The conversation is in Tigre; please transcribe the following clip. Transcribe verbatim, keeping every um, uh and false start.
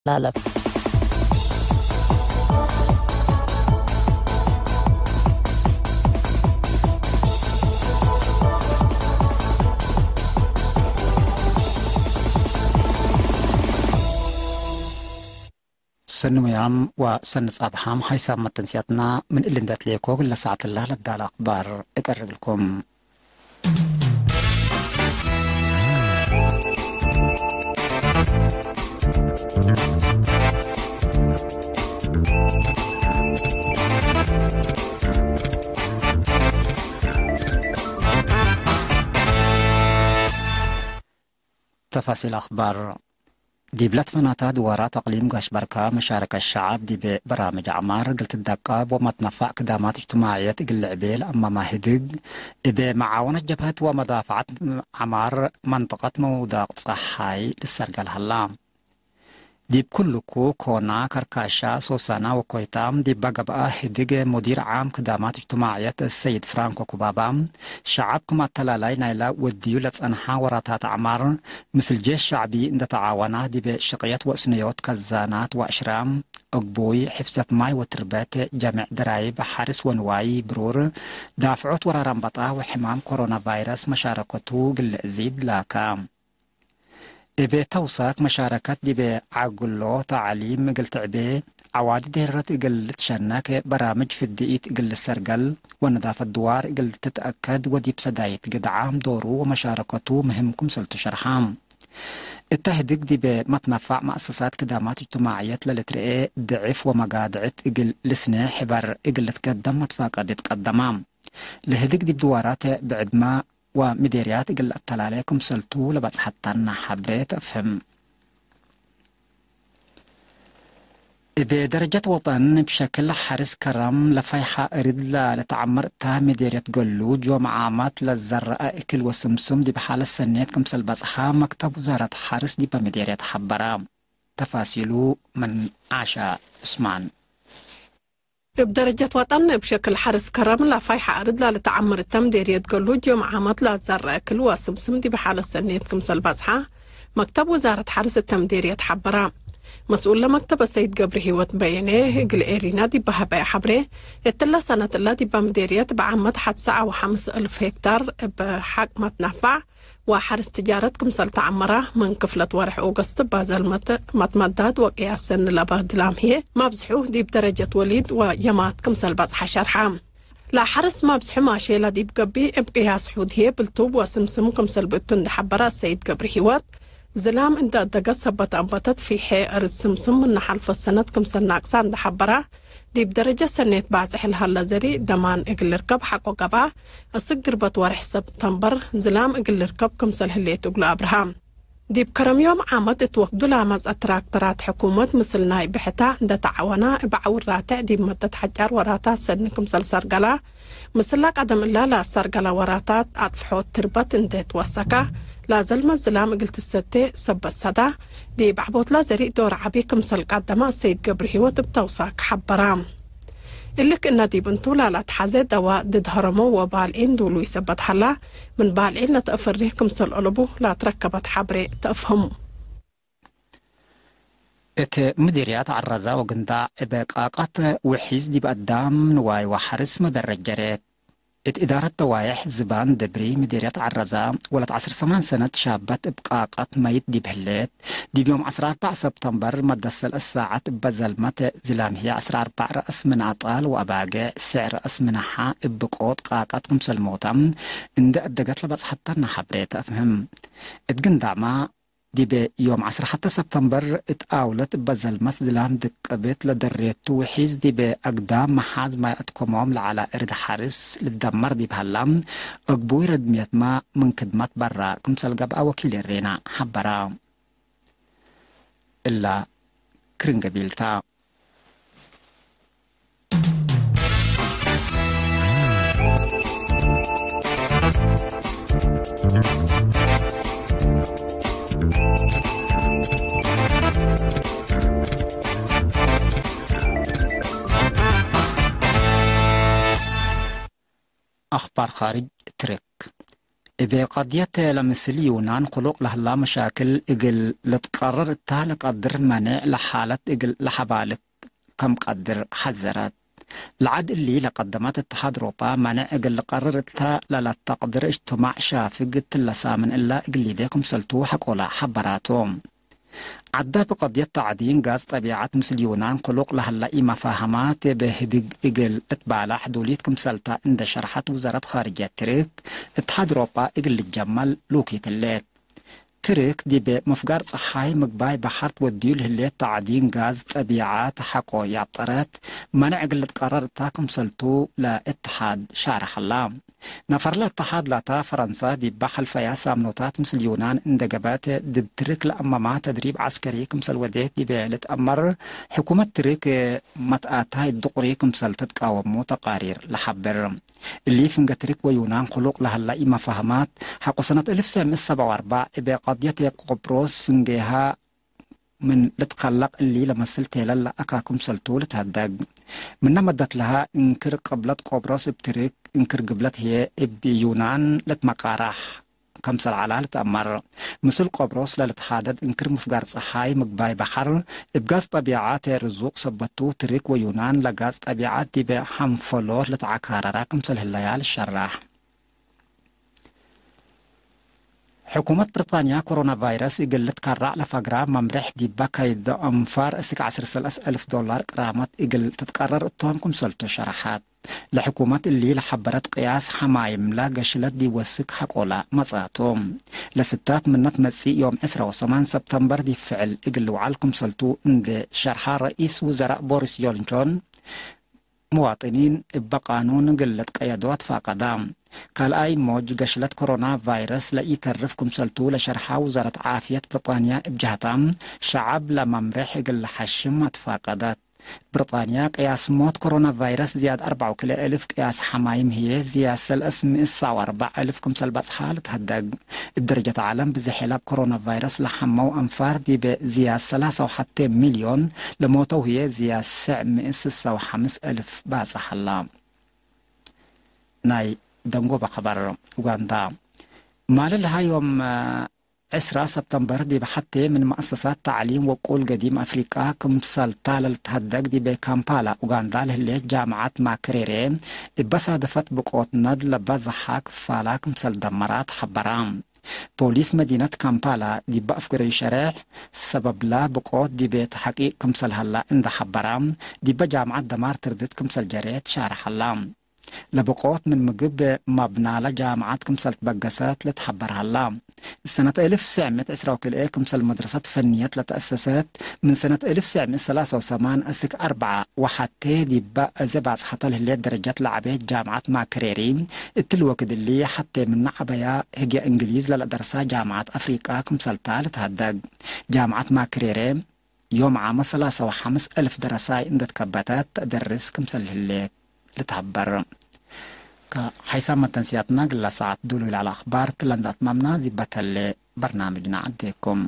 ላለፍ። ሰኒ ሙያም ወሰኒ ጻብሓም ሓይሳም መተንስያትና ምን እሊ እንዴ ትሌኮ፣ እግለ ሳዕትላ ለዳለ አክባር እቀርብልኩም። ተፋሲል አክባር። ዲብለ ትፈናተ ድዋራት አቅሊም ጋሽ በርካ፣ መሻረከት ሸዐብ ዲብ በራምጅ ዐማር እግል ትደቀብ ወመትነፈዕ ክዳማት እጅትማዕየት እግል ልዕቤ ለአመመ ህድግ፣ እብ መዓወነት ጀብሀት ወመዳፈዐት ዐማር መንጠቀት መውዳቅ ጸሓይ ልሰርገል ሀላ። ዲብ ክልኩ ኮና፣ ከርካሻ፣ ሶሳና ወኮይታ ዲበ ገብአ ህድግ፣ ሙዲር ዓም ክዳማት እጅትማዕየት ሰይድ ፍራንኮ ኩባባ፣ ሸዐብ ክም አተላላይ ናይለ ወድዩ ለጸንሐ ወራታት ዐማር፣ ምስል ጄሽ ሸዕቢ እንደ ተዓወና፣ ዲብ ሽቅየት ወእስንዮት ከዛናት ወአሽራ፣ እግቡይ፣ ሕፍዘት ማይ ወትርበት፣ ጀምዕ ደራይብ፣ ሐርስ ወንዋይ ብሩር፣ ዳፍዖት ወራር አንበጣ ወሕማም ኮሮና ቫይረስ መሻረከቱ ግለ እዚድ ላከ። እብ ተውሳክ መሻረከት ዲብ ዐግሎ ተዕሊም እግል ትዕቤ፣ ዐዋዲ ዴረት እግል ልትሸነክ፣ በራምጅ ፍድኢት እግል ልሰርገል ወነዳፈት ድዋር እግል ትትአከድ ወዲብ ሰዳይት ግድዓም ዶሩ ወመሻረከቱ ምህም ክምሰልቱ ሸርሐ። እተ ህድግ ዲብ መትነፋዕ መአሰሳት ክዳማት እጅትማዕየት ለልትርኤ ድዕፍ ወመጋድዕት እግል ልስኔ ሕበር እግል ልትገደም መትፋቀድ ትቀደመ። ለህድግ ዲብ ድዋራት ብዕድመ ወምዴርያት እግል ለአተላሌ ክምሰልቱ ለበጽሐተነ ሐብሬ ተአፍህም። እብ ደረጀት ወጠን፣ እብ ሸክል ሐርስ ከረም ለፋይሐ እርድ ለልትዐመር እተ ምዴርየት ገሉጅ ወመዓመት ለዘረአ እክል ወስምስም ዲብ ሓለት ሰኔት ክምሰል በጽሐ መክተብ ውዛረት ሐርስ ዲበ ምዴርየት ሐበረ። ተፋሲሉ ምን ዓሻ ዑስማን። እብ ደረጀት ወጠን፣ እብ ሸክል ሐርስ ከረም ለፋይሐ እርድ ለልትዐመር እተ ምዴርየት ገሉጅ፣ ዮም ዓመት ለዘረ እክል ወስምስም ዲብ ሓለት ሰኔት ክምሰል በጽሐ፣ መክተብ ውዛረት ሐርስ እተ ምዴርየት ሐበረ። መስኡል ለመክተብ ሰይድ ገብረሂወት በየነ፣ እግል ኤሪና ዲብ ሀበየ ሐብሬ፣ እትለ ሰነት እለ ዲበ ምዴርየት ብዓመት ሐትሰ አው ሐምስ እልፍ ሄክታር እብ ሐቅ መትነፋዕ፣ ወሐርስ ትጃረት ክምሰል ተዐመረ፣ ምን ክፍለት ወርሕ ኦገስት እበ ዘልመት መትመዳድ ወቅያስ ሰኒ ለበ ድላም ህዬ፣ መብዝሑ ዲብ ደረጀት ወሊድ ወየማት ክምሰል በጽሐ ሸርሐ። ለሐርስ መብዝሑ ማሼ ለዲብ ገብእ፣ እብ ቅያስ ሑድ ህዬ ብልቱብ ወስምስም ክምሰል ብእቱ እንዴ ሐበረ ሰይድ ገብረሂወት፣ ዝላም እንዴ አደገት ሰበት አንበተት ፊሔ እርድ ስምስም ምነ ሐልፈት ሰነት ክምሰል ናቅሳ እንዴ ሐበረ፣ ዲብ ደረጀት ሰኔት ባጽሕ ለሀለ ዘሪእ ደማን እግል ልርከብ ሐቆ ገብአ፣ እስክ ግርበት ወርሕ ሰብተምበር ዝላም እግል ልርከብ ክምሰል ህሌት እግሉ አብርሃ። ዲብ ከረም ዮም ዓመት እት ወክዱ ለአመጽአ ትራክተራት ሕኩመት ምስል ናይ ብሕታ እንደ ተዓወና፣ እብ ዐውር ራትዕ ዲብ መደት ሐጫር ወራታት ሰኒ ክምሰል ሰርገላ፣ ምስለ ቀደም እለ ለአሰርገለ ወራታት አጥፍሖት ትርበት እንዴ ትወሰከ፣ ለዘልመት ዝላም እግል ትሰቴ ሰበት ሰዳ፣ ዲብ ዐቦትላ ዘሪእ ዶር ዐቢ ክምሰል ቀደመ ሰይድ ገብረሂወት እብ ተውሳክ ሐበረ። እሊ ክእነ ዲብ እንቱ ላላትሐዜ ደዋ ድድ ሀረሞ ወባልዒን ዱሉይ ሰበት ሀላ፣ ምን ባልዒን ለተአፈሬ ክምሰል አለቡ ላትረከበት ሐብሬ ተአፍህሙ። እት ምዲርያት ዐረዛ ወግንዳዕ እበ ቃቃት ውሒዝ ዲብ አዳም ንዋይ ወሐርስ መደረት ጀሬት። እት እዳረት ደዋየሕ ዝባን ደብሪ ምዲርያት ዐረዛ፣ ወለት ዐስር ሰማን ሰነት ሻበት እብ ቃቃት መይት ዲብ ህሌት፣ ዲብ ዮም ዐስራ አርበዕ ሰብተምበር መደሰል እሳዐት እበ ዘልመት ዝላም ህዬ ዐስራ አርበዕ ረአስ ምን አጣል ወአባጌዕ፣ ስዕ ረአስ ምን አሐ እብ ቆጥ ቃቃት ክምሰል ሞታ እንዴ አደገት ለበጽሐተነ ሐብሬ ተአፍህም። እት ግንዳዕማ ዲብ ዮም ዐስራ ሐተ ሰብተምበር እት አውለት እበ ዘልመት ዝላም ድቅብት ለደሬቱ ውሒዝ ዲብ አግዳም መሓዝ ማይ አትኮሞም ለዐለ እርድ ሐርስ ልደመር ዲብ ሀላ፣ እግቡይ ረድምየትመ ምን ክድመት በራ ክምሰል ገብአ ወኪል ኤሬና ሐበረ። እላ ክርን ገቢልታ። አኽባር ኻርጅ ትርክ። እብ ቀድየት ለምስል ዩናን ክሉቅ ለህላ መሻክል እግል ልትቀርር እታ ለቀድር መኔዕ ለሓለት እግል ለሐባልክ ከም ቀድር ሐዘረት። ለዐድ እሊ ለቀደመት እትሓድ ሮፓ መኔዕ እግል ልቀርር እተ ለለተቅድር እጅትማዕ ሻፍግ እትለ ሳምን እላ እግል ሊዴ ክምሰልቱ ሐቆላ ሐበራቱ። ዐዳ ብቀድየት ተዕዲን ጋዝ ጠቢዐት ምስል ዩናን ክሉቅ ለህላ ኢመፋህማት እብ ህድግ እግል ልትባላሕ ዱሊት ክምሰልታ እንደ ሸርሐት ውዘረት ኻርጅየት ትርክ፣ እትሓድ ሮፓ እግል ልጀመል ሉኪት ህሌት። ትርክ ዲብ ምፍጋር ጸሓይ ምግባይ በሐር ትወድዩ ለህሌት ተዕዲን ጋዝ ጠቢዐት ሐቆ ያብጠረት፣ መኔዕ እግል ልትቀረር እታ ክምሰልቱ ለእትሓድ ሻርሐ ሀላ። ነፈር ለእትሓድ ላታ ፈረንሳ ዲባ ሐልፈያ ሳምኖታት ምስል ዩናን እንደ ገብአት፣ ድድ ትርክ ለአመማ ተድሪብ ዐስከሪ ክምሰል ወዴት ዲበ ልትአመር፣ ሕኩመት ትርክ መትአታይ ድቁሪ ክምሰል ትትቃወሙ ተቃሪር ለሐብር። እሊ ፍንገ ትርክ ወዩናን ክሉቅ ለሀላ ኢመፋህማት፣ ሐቆ ሰነት እልፍ ሰብዕ ምእት ሰብዓ ወአርበዕ እበ ቀድየት ቆጵሮስ ፍንጌሃ ምን ልትከለቅ እሊ ለመስል ቴለል ለአካ ክምሰልቱ ልትሀደግ። ምነ መደት ለሀ እንክር ቅብለት ቆብሮስ እብ ትርክ፣ እንክር ግብለት ህዬ እብ ዩናን ልትመቃራሕ ከምሰል ዐላ ልትአመር። ምስል ቆብሮስ ለልትሓደድ እንክር ምፍጋር ጸሓይ ምግባይ በሐር እብ ጋዝ ጠቢዓት ርዙቅ ሰበቱ፣ ትርክ ወዩናን ለጋዝ ጠቢዓት ዲበ ሐንፈሎት ልትዐካረራ ክምሰል ህለያ ልሸራሕ። ሕኩመት ብሪጣንያ ኮሮና ቫይረስ እግል ልትከራዕ ለፈግራ መምሬሕ ዲባ ካይዶ አንፋር እስክ ዐስር ሰለስ አልፍ ዶላር ቅራመት እግል ትትቀረር እቶም ክምሰልቱ ሸረሐት። ለሕኩመት እሊ ለሐበረት ቅያስ ሐማይምላ ገሽለት ዲብ ወስክ ሐቆላ መጽአቱ። ለስታት ምነት መጽእ ዮም ዕስራ ወሰማን ሰብተምበር ዲብ ፍዕል እግል ልውዓል ክምሰልቱ እንዴ ሸርሐ ረኢስ ውዘራእ ቦሪስ ጆንሶን፣ መዋጥኒን እበ ቃኑን እግል ልትቀየዶ አትፋቀዳ። ካልኣይ ሞጅ ገሽለት ኮሮና ቫይረስ ለኢተርፍ ክምሰልቱ ለሸርሐ ውዛረት ዓፍየት ብሪጣንያ እብ ጀህታ፣ ሸዐብ ለመምሬሕ እግል ለሐሽም አትፋቀደት። ብሪጣንያ ቅያስ ሞት ኮሮና ቫይረስ ዝያድ አርበዕ ወክልኤ እልፍ ቅያስ ሐማይም ህዬ ዝያድ ሰለስ ምእት ሰብዓ ወአርበዕ እልፍ ክምሰል በጽሐ ልትሀደግ። እብ ደረጀት ዐለም ብዘሕ ላብ ኮሮና ቫይረስ ለሐመው አንፋር ዲበ ዝያድ ሰላሳ ወሐቴ ሚልዮን፣ ለሞተው ህዬ ዝያድ ሰዕ ምእት ስሳ ወሐምስ እልፍ ባጽሕ ሀላ። ናይ ደንጎበ ኸበር። ኡጋንዳ ማለ ለሀ ዮም ዕስራ ሰብተምበር ዲብ ሐቴ ምን መአሰሳት ተዕሊም ወቁል ገዲም አፍሪቃ ክምሰልታ ለልትሀደግ ዲብ ካምፓላ ኡጋንዳ ለህሌት ጃምዐት ማክሬሬ እበ ሳደፈት ብቆት ነድ ለበዝሐ ክፋላ ክምሰል ደመራ ተሐበራ። ፖሊስ መዲነት ካምፓላ ዲብ አፍገረዩ ሸሬሕ ሰበብላ ብቆት ዲብ ተሐቂቅ ክምሰል ሀላ እንደ ሐበራ፣ ዲበ ጃምዐት ደማር ትርድት ክምሰል ጀሬ ትሻርሐ ሀላ። ለብቆት ምን ምግብ ማብናለ ጃምዐት ክምሰል ትበገሰት ልትሐበር ሀላ። ሰነት እልፍ ትሰዕ ምእት ዕስራ ወክልኤ ክምሰል መድረሰት ፈንየት ለተአሰሰት፣ ምን ሰነት እልፍ ትሰዕ ምእት ሰላሳ ወሰማን አስክ አርበዓ ወሐቴ ዲበ አዜ ባጽሐተ ለህሌት ደረጀት ለዐቤት ጃምዐት ማክሬሪ፣ እትሊ ወክድ እሊ ሐቴ ምነ ዐበያ ህግየ እንግሊዝ ለለደርሳ ጃምዐት አፍሪቃ ክምሰልታ ልትሀደግ። ጃምዐት ማክሬሬ፣ ዮም ዓመ ሰላሳ ወሐምስ እልፍ ደረሳይ እንደ ትከበተት ተአደርስ ክምሰል ህሌት ልትሀበር። ከሐይሳም መተንስያትና ግላ ሰዓት ዱሉይ ለዐለ አኽባር ትለ እንደ አትማምና ዚበተሌ በርናምጅና ዐዴኩም።